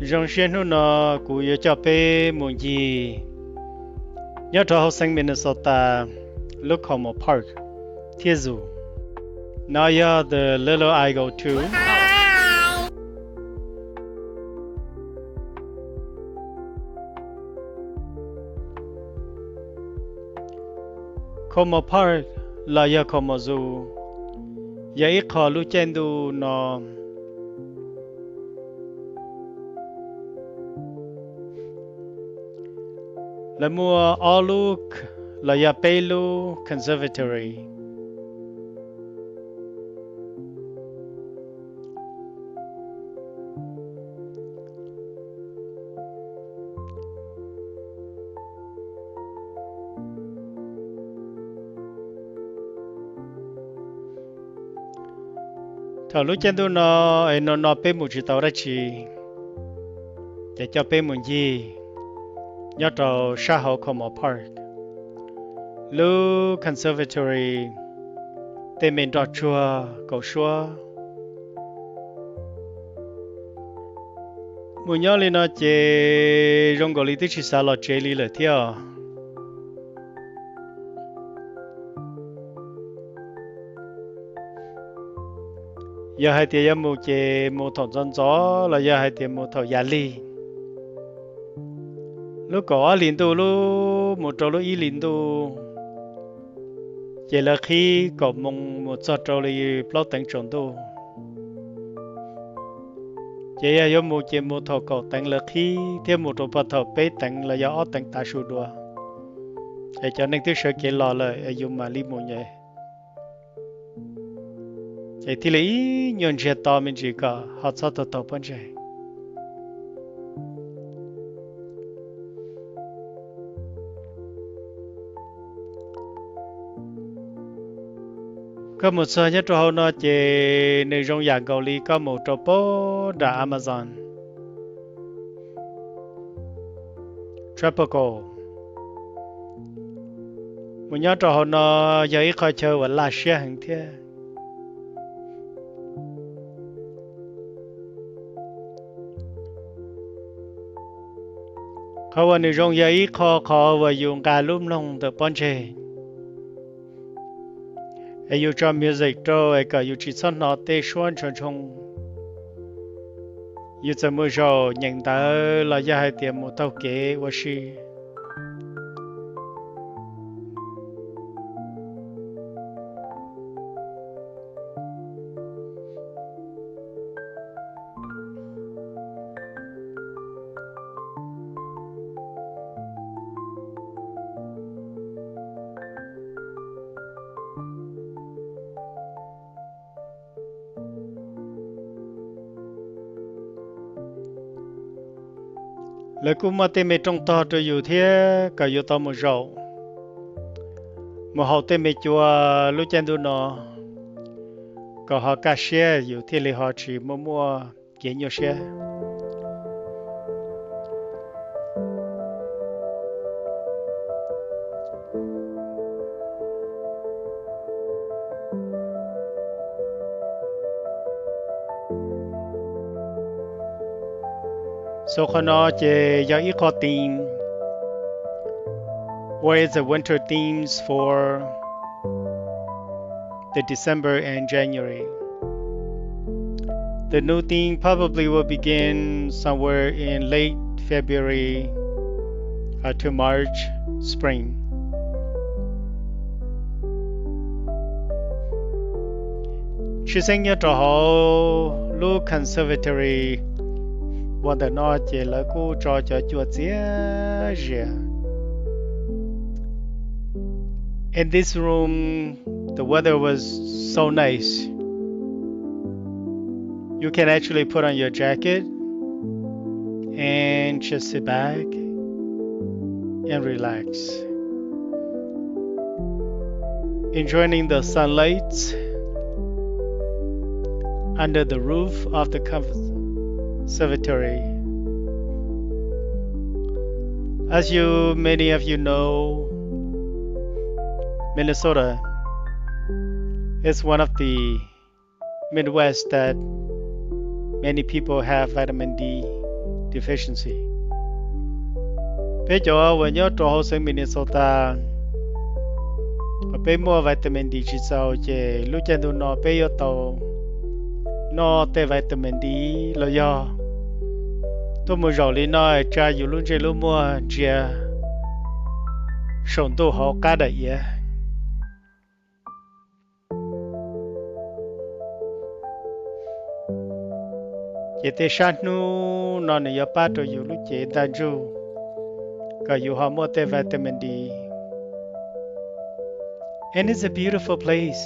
Zoo siab hnub no kuv yuav coj peb mus ncig nyob rau hauv xeev Minnesota lub Como Park thiab zoo. No yog the Little Eagle two. Como Park los yog Como Zoo yog ib qho lub caij ntuj no lawv muaj ob lub los yog peb lub conservatory. Thaum lub caij ntuj no es no no peb mus tsis tau dab tsi, ces coj peb mus ncig nyob rau sab hauv Como Park, lub conservatory tej me nroj tsuag kaum suab. Mus nyob li no ces zoo nkaus li twb tsis xav los tsev li lawm thiab os. Yog hais tias yuav mus ces mus thaum ntxov ntxov los yog hais tias mus thaum yav lig. Lub kaum ob hlis ntuj lub mus rau lub ib hlis ntuj, ces lawv qhib kaum moos mus txog rau li plaub teev tsaus ntuj. Ces yog yuav mus ces mus thaum kaum teev lawv qhib thiab mus rau pog thaum peb teev los yog ob teev tav su dua, es cov neeg twb sawv kev los lawm es yus mam li mus nyem, ces thiaj li ib nyuag ntsiag to me ntsis kom ho txhob tau taug pob ntseg. Koj mus txog nyob rau hauv no ces nws zoo yam nkaus li koj mus rau pem nram Amazon Tropical. Mus nyob rau hauv no yog ib qho chaw uas laj siab heev thiab. Qhov uas nws zoo yog ib qho qhov uas yus nqa lub mloog ntawm pob ntseg, es yus tso music rau es kom yus tsis txhob hnov tej suab ntshoo ntshoo. Yus txawm mus zaum nyeem ntawv los yog hais tias mus taug kev ua si. Lawv kuj muaj tej me rooj tog rau yus thiab kom yus tau mus zaum, mus haus tej me cua lub caij ntuj no, kom ho kaj siab yus thiaj li ho tsis muaj muaj kev nyuaj siab. So qhov no ces yog ib qho team, or it's a winter themes for the December and January. The new theme probably will begin somewhere in late February uh, to March spring. Tshwj xeeb nyob rau hauv lub conservatory uas ntawm no ces lawv kuj tso cov cua txias zias. In this room, the weather was so nice. You can actually put on your jacket and just sit back and relax, enjoying the sunlight under the roof of the conservatory. As you, many of you know, Minnesota is one of the Midwest that many people have vitamin D deficiency. Peb cov uas nyob rau hauv xeev Minnesota, uas peb muaj vitamin D tsis txaus ces lub caij ntuj no peb yuav tau noj tej vitamin D los yog tuaj mus zaum li no tsa yus lub ntsej lub muag ntsia saum ntuj hauv qab daim iav. Ces tej sab hnub no nws yuav pab rau yus lub cev ntaj ntsug kom yus ho muaj tej vitamin D. And it's a beautiful place.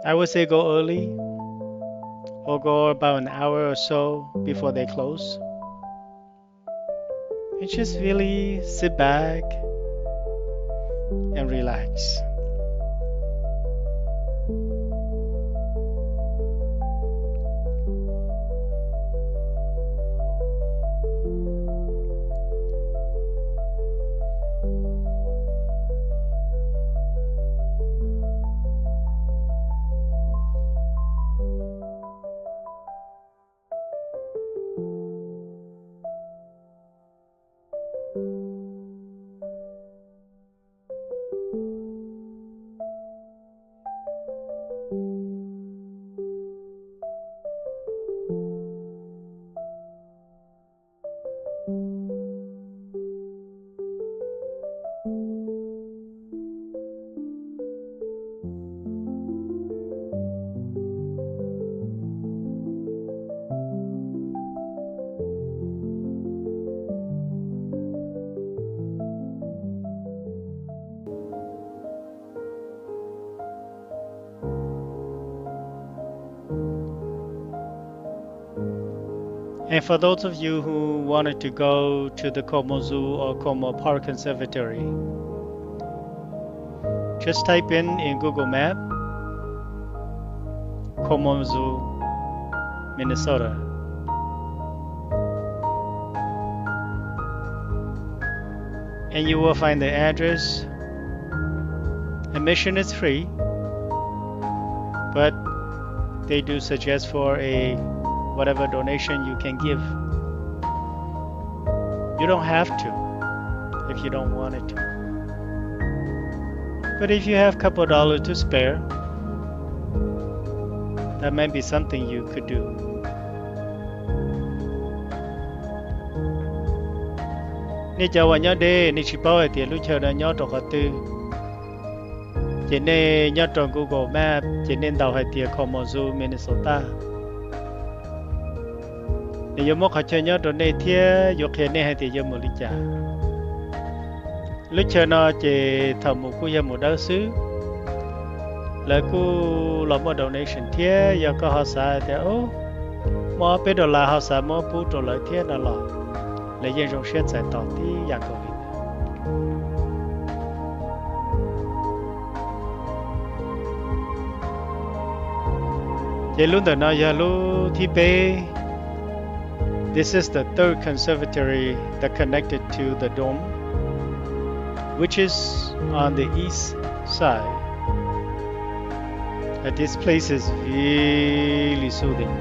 I would say go early or go about an hour or so before they close. And just really sit back and relax. And for those of you who wanted to go to the Como Zoo or Como Park Conservatory, just type in in Google Map, Como Zoo, Minnesota. And you will find the address. Admission is free, but they do suggest for a whatever donation you can give. You don't have to if you don't want it to. But if you have couple dollars to spare, that might be something you could do. Nej cov uas nyob deb, nej tsis paub hais tias lub chaw no nyob rau qhov twg, ces nej nyob rau Google Map ces nej ntaus hais tias Kalamazoo, Minnesota. Nws yuav muab qhov chaw nyob rau nej thiab yuav qhia nej hais tias yuav mus li cas. Lub chaw no ces thaum mus kuj yog mus dawb xwb. Lawv kuj los muaj donation thiab, yog koj ho xav tias muaj ob peb dollar ho xav muab pub rau lawv thiab no los, lawv yeej zoo siab txais tos tib yam nkaus li. Ces lub ntawm no yog lub thib peb. This is the third conservatory that connected to the dome, which is on the east side. And this place is really soothing.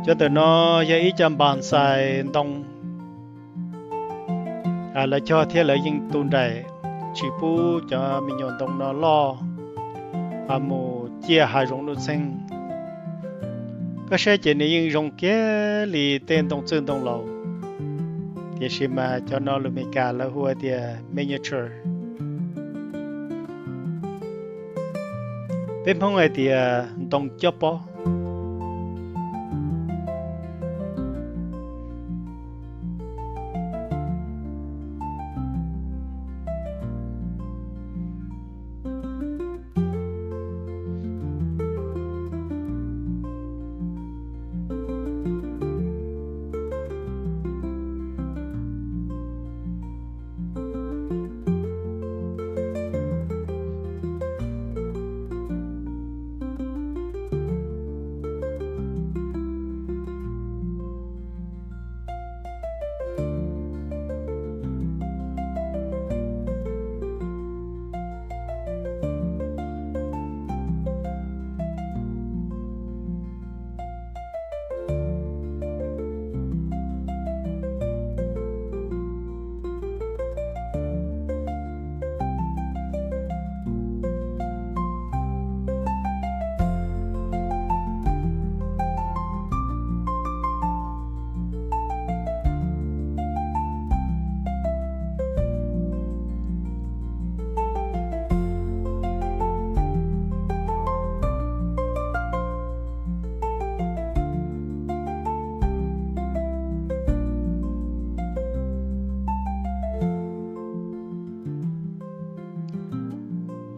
Cov ntawm no yog ib co npas xais ntoo. Lawv cog thiab lawv yeej tu nraim tsis pub cov me nyuam ntoo no loj mus ciaj hav zoov nuj txheej. Koj saib ces nws yeej zoo kiag li tej ntoo txwj ntoo laus, tiam sis mas cov no lus Meskas lawv hu tias miniature. Peb Hmoob hais tias ntoo cob pob.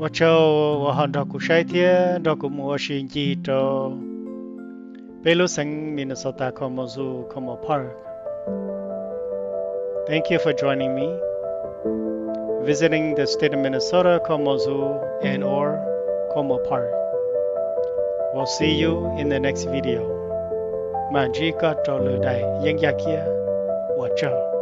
Ua tsaug uas ho nrog kuv saib thiab nrog kuv mus ua si ncig rau peb lub xeev Minnesota Kalamazoo Como Park. Thank you for joining me visiting the state of Minnesota Kalamazoo and or Como Park. We'll see you in the next video. Mam ntsib koj rau lwm daim yeeb yaj kiab. Ua tsaug.